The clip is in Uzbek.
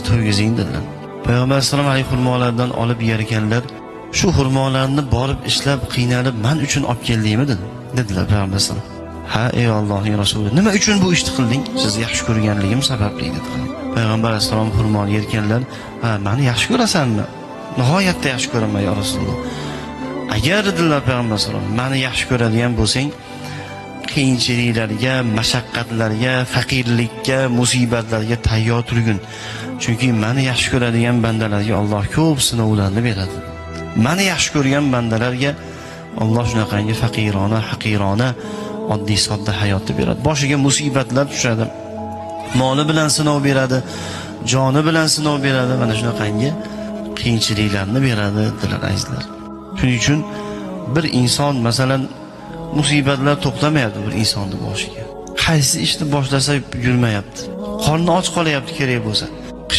To'ygizing dedilar. Payg'ambar alayhissalom haligi xurmolardan olib yer ekanlar. Shu xurmolarni borib ishlab qiynalib man uchun olib keldingmi dedi. Dedilar payg'ambar alayhissalom. Ha, ey Allohning rasuli, nima uchun bu ishni qilding? Sizni yaxshi ko'rganligim sababli dedilar. Payg'ambar alayhissalom xurmoni yerkanlar, ha, meni yaxshi ko'rasanmi? Nihoyatda yaxshi ko'raman ya Rasululloh. Agar dedilar payg'ambar alayhissalom, meni yaxshi ko'radigan bo'lsang, qiyinchiliklarga, mashaqqatlarga, faqirlikka, musibatlarga tayyor turgin. Chunki meni yaxshi ko'radigan bandalarga Alloh ko'p sinovlarni beradi. Meni yaxshi ko'rgan bandalarga Alloh shunaqangi faqirona, haqirona, oddiy sodda hayotni beradi. Boshiga musibatlar tushadi. Moli bilan sinov beradi, joni bilan sinov beradi, mana shunaqangi qiyinchiliklarni beradi dedilar azizlar. Shuning uchun bir inson masalan musibatlar to'xtamayapti bir insonni boshiga. Qaysi ishni boshlasa yurmayapti. Qorni och qolyapti kerak bo'lsa.